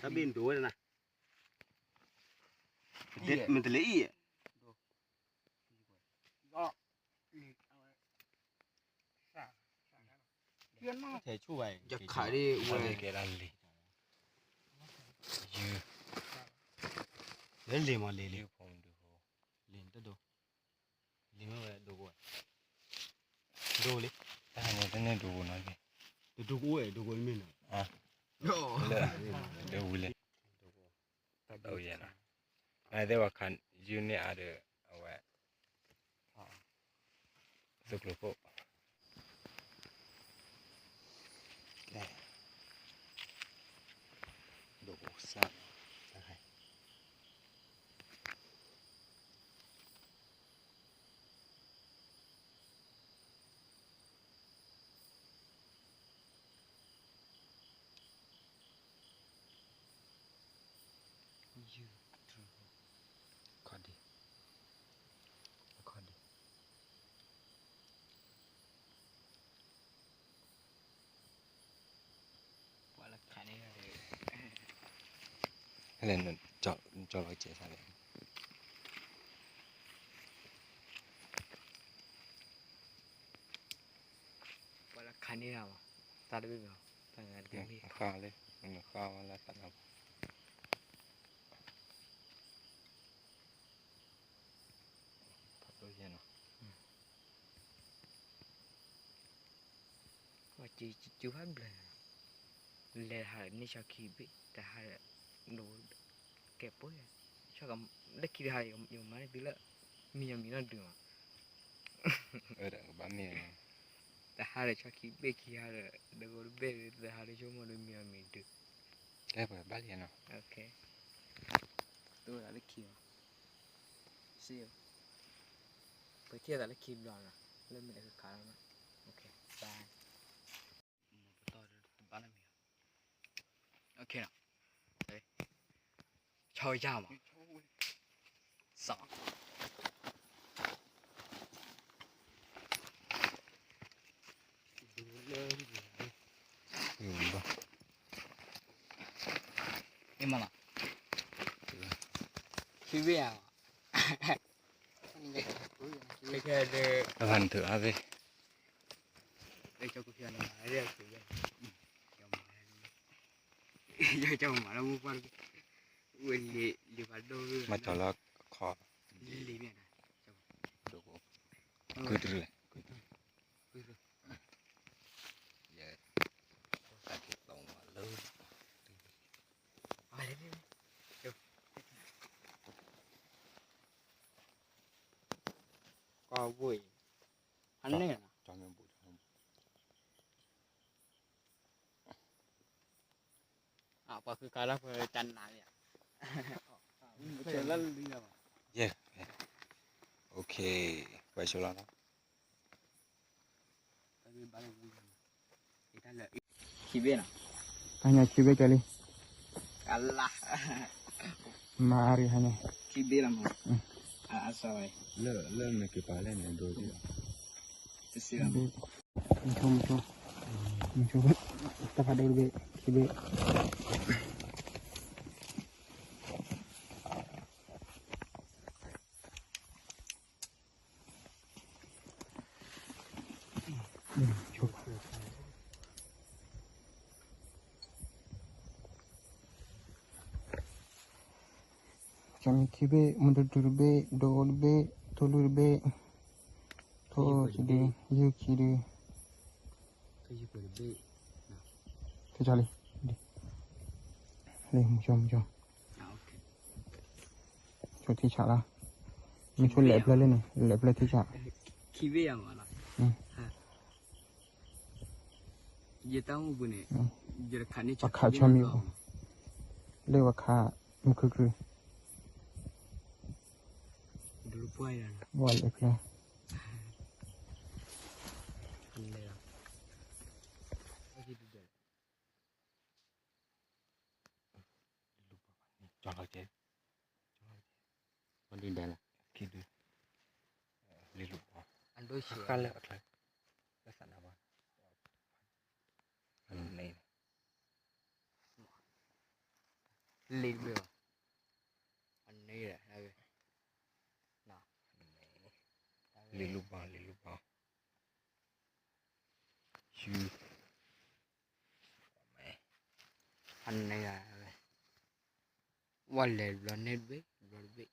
တၢ်ဘ့ၣ်ဒိၣ်ဝဲနၤ, မ့ၢ်တလဲၤအံၤ, ထဲဆူၣ်ဝဲ, ယခးဒ်ဝဲ, ကဲဒၣ်လံ, ယ, လၢလံမးလံလံ, လံတဒိ, လံမ့ၢ်ဝဲဒိၣ်ကအိၣ်ဝဲ, ဒိၣ်လံ, တၢ်န့ၣ်တန့ၢ်ဒိၣ်ကအိၣ်နီၤ, တဒိၣ်ကအိၣ်ဝဲဒိၣ်ကအိၣ်မ့ၢ်နီၤ, ဒိၣ်ဝံၤလံ, ဒိၣ်ကအိၣ်, နသ့ၣ်ဝဲခး, ယုၢ်န့ၢ်အါဒီး, အဝဲ, သုးကျိၤခိၣ် ဒိၣ်စၢ်, ယုၢ်, ခီၣ်ဒံ, ခီၣ်ဒံ, ပှၤလၢခးန့ၢ်, ဟဲလဲၣ်, ကၠီလီၤကဲးစၢ်လဲၣ်, ပှၤလၢခးန့ၢ်ဒၣ်ဘၣ်, တၢ်တဘ့ၣ်ဘၣ်, တၢ်ဂၤတဘ့ၣ်, ဃၣ်လၢ, ဃၣ်ဝဲလၢသးနါဘၣ် ဖးဒိၣ်ယဲၢ်နီၤ, ကၠူဟးဘျၢၣ်, လဲၤဟးန့ၢ်ဆီခံဘ့ၣ် တဟးဒီး, ကဲပှဲၤ, လၢခံတဟး ယမၤန့ၢ်သုလၢ, မံၤအမံၤနီၢ်ဒုးမး, ဘၣ်မ့ၢ်, တဟးဒီးဆီခံဘ့ၣ်ခံဟးဒီး, ဒဂိၢ်တဘ့ၣ် တဟးဒီးဆိကမိၣ်ဒီးမံၤအမံၤဒုး, ကဲပှဲၤဘၣ်လံနီၤ, တိၢ်သးလၢခံ, စ့, ပထံၣ်သးလၢခံဘျီနီၤ, လၢမ့ၢ်တခါခါလီၤနီၤ, ပတီၢ်တဘၣ်လၢမံၤ, ဆီယၢ်မး, စီၤ မ့ၢ်မးလီၤ, ခံဘ့ၣ်ဧါ, ခဲခဲဒီး, အဂၤနထုးအါသ့ၣ်, ကၠီကဖျါန့ၣ်, ကၠီမၤလၢမူပှၢ်, ဝဲလံၤလံၤဖးဒိၣ်, မၤကၠီလၢခီ, လံၤမ့ၢ်, ကုတရူၢ်, ကုတရူၢ်, ယဲ, တၢ်က့ၤသီမးလၢ, ကီၢ်ဘိအံၤ, အန့ၣ်, ပှၤဃုခါလၢပှၤတၢ်နးန့ၣ်, ယဲ, OK, ပှဲၤဆိလီၤနီၤ, ခံဘ့ၣ်နီၤ, တၢ်ညါခံဘ့ၣ်ကဲလံ, မၤအါရံၤဟါညါ, ခံဘ့ၣ်လီၤမး, လၢမ့ၢ်က့ၤပာ်လဲၣ်န့ၣ်ဒိၣ်, မုဆိ, မုဆိ, တၢ်ဖးဒိၣ်တဘ့ၣ်, ခံဘ့ၣ် ကၠီမံၤခံဘ့ၣ်, မုၢ်တတုၤတဘ့ၣ်, ဒိၣ်အိၣ်တဘ့ၣ်, ထိၣ်လွံၢ်တဘ့ၣ်, ထိၣ်အိၣ်ခံဒု, ယုၢ်ခံဒု, ထံဆးလံ, လံ, မုၢ်ဆိ, မုၢ်ဆိ, ဆိထံဆးလီၤ, မုၢ်ဆိလဲၤဖျၢၣ်လၢန့ၣ်, လဲၤဖျၢၣ်ထံဆး, ခံဘ့ၣ်ယၤမးလီၤ, ပှၤခးဆီမံၤ, လၢပှၤခးမုၢ်ခုၣ်ခုၣ်, ဝဲလဲၤဖျၢၣ်, ကၠီလီၤကဲ, လံၤလူၤ, ဃၣ်လၢအချၢ, လၢသးနါဘၣ်, န့ၣ်, လ့တဘ့ၣ်ဘၣ်, အန့ၣ်, လ့လိၣ်ဘၣ် လ့လိၣ်ဘၣ်, ယုၢ်, အန့ၣ်, ဝဲလဲၤဘျီန့ၣ်တဘ့ၣ် ဘျီတဘ့ၣ်,